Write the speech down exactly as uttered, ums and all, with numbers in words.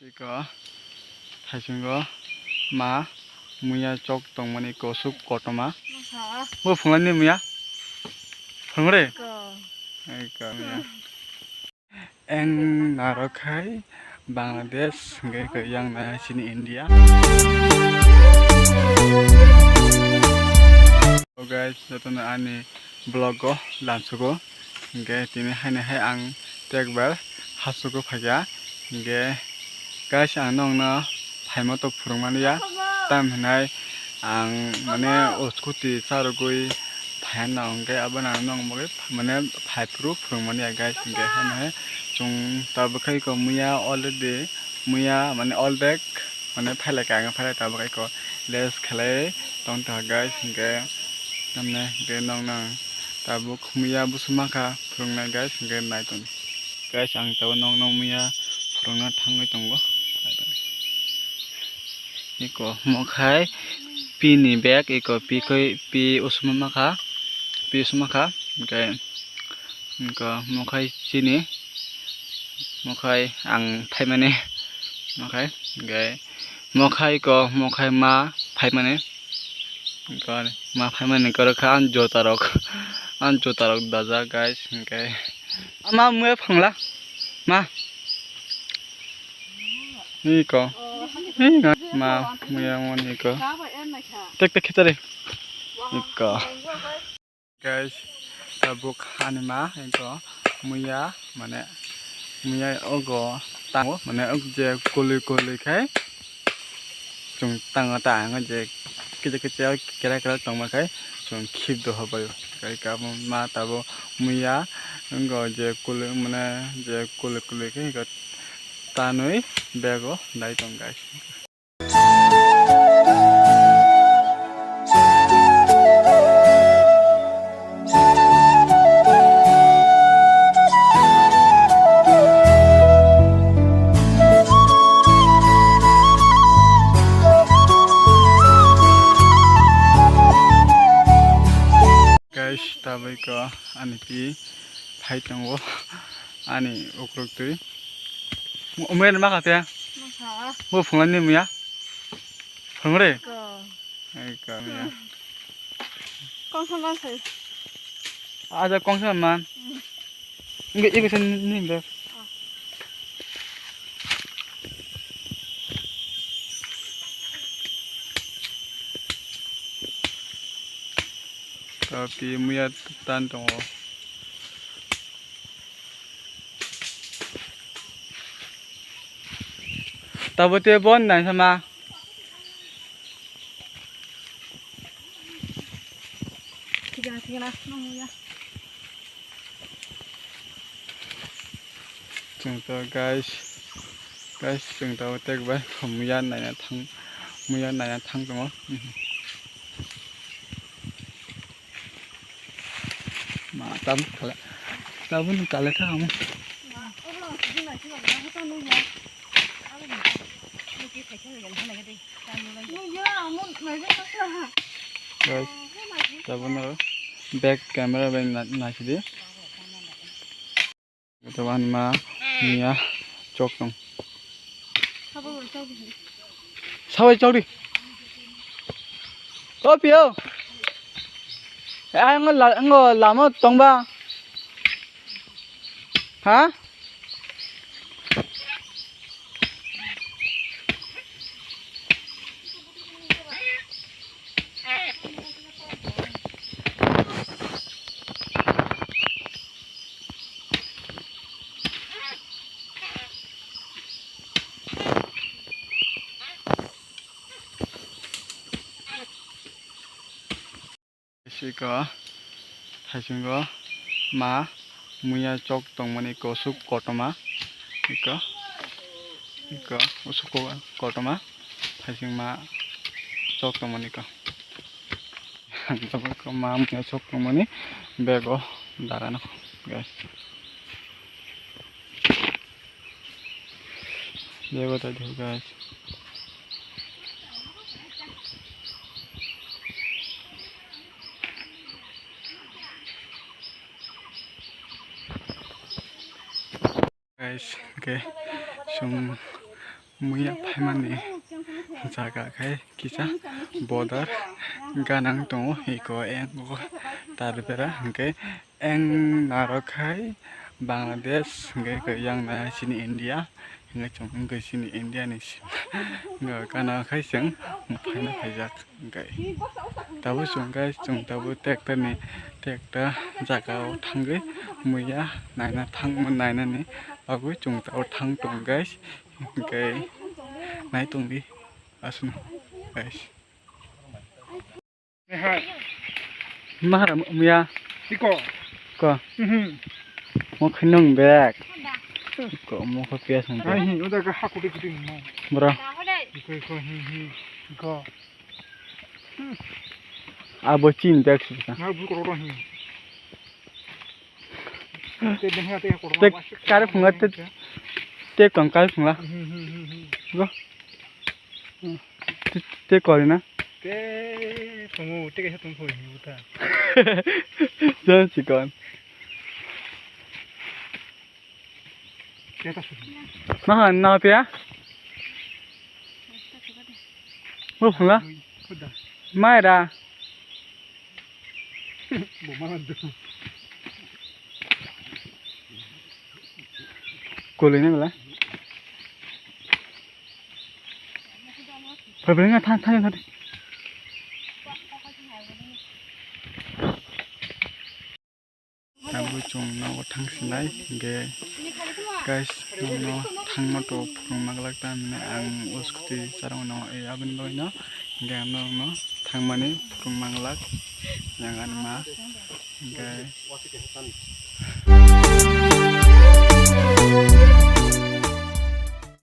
Iko thaisingo ma muya chok tongmani kosuk kotorma. Bo phunglani muya? Phungrwi? Iko muya. Eng narok khai Bangladesh, hingke iko yang nai chini India. So guys, jotono ani vlog o lamsugo. Hingke tini haino hai ang tekbar hasugo phaikha. Hingke guys, ang nongno phaima to phwrwngmani ya. Tam hinai ang mane o scooty charwgwi phaiya no, hingke abono ang nong bagwi mane phaiphuru phwrwngmani ya guys. Hingke haino hai chwng tabuk khe iko muya already muya mane all back mane phailai ka ang phailai tabuk khe iko rest khlai tong tong guys. Hingke tamne hingke nongno tabuk muya busu makha phwrwngnai guys, hingke nai tong. Guys, ang tabuk nongno muya phwrwngna thangwi tongo. Iko mokhai pini bag, iko pi koi pi usuma makha, pi usuma kha, hingke iko mokhai chini, mokhai ang phaimani, mokhai hingke mokhai iko mokhai ma phaimani. Gari ma phaimani korok kha ang jota rok, ang jota rok dajak guys, hingke ama muya phangla ma, iko ma muya moni iko tek tek khitari iko. Guys, tabuk ani ma iko muya mane muya ogo tango mane ok je kuli kuli khai. Chwng tango ta ang je kisa kisa kera kera tongma khai chwng khip do hobai o. Kai ka ma tabo muya wngkha je kuli mane je kuli kuli khe tanwi bego dai tong guys. Guys, tabuk ko ani pi phai tongo ani ukruk twi. Umen ma khate. Bo phunglani muya. Phungre. Eko ya. Kongsa man sai. Aja kongsa man. Nge ibe sen ni be. Tapi muya tan tongo. Tabo te bon nai sama. Thikana, thikana, nung ya. Chwng to guys, guys, chwng to tek bai muya naina thang, muya naina thang tongo. Ma tam kala, tabun kala kha amo. Guys, tabun aro back camera bai na, naisidi. Ito ani ma niya chok tong. Sabai chok di. O pio. Ai ngo la, ngo lama tong ba. Ha? Siko thaisingo ma muya chok tongmani kosuk kotorma. Iko, iko usuk ko-, kotorma thaising ma chok tongmani ko. Tabuk ma muya chok tongmani bego dagano guys. Bego ta diho guys. Guys, okay, sum Muya phaimani jaga khai kisa border ganang tongo, eko eng o Tarbera, hwnkhe eng narok khai Bangladesh, hwnkhe yang na chini India, hwnkhe chwng wngkhe chini India ni sima gana khai chwng phaina phaijak. Hwnkhe tabuk chwng guys, chwng tabuk tekta ni tekta jaga o thangwi muya naina thang nainani bagwi chwng tabuk thang tongo guys. Hwnkhe nai tongdi aswk guys. Hai. Mahara muya. Iko. Ko. Mhm. Mo khinung bek. Ko mo ko pias nang. Hai hi, uda ka hakuti kuti mo. Bro. Iko, iko, hi, hi. Iko. Abo chin bek sukha. Na bu ko ro hi. Te kare phunga te, te kong kare phunga. Go. Te, te kori na. Te phungu, te kaisa tong phoi hi uta. Jan chikon. Maha na pia. Bo phunga. Maira. Koloi na bela. Phai phai na thang thang thang. Tabuk chwng nogo thang sinai hwnkhe guys, nono thangma to phwrwng ma glak ta hinwi ang o scooty charwngno, eh, aboni bagwino hwnkhe ang norokno thangmani phwrwng ma glak yang ani ma hwnkhe.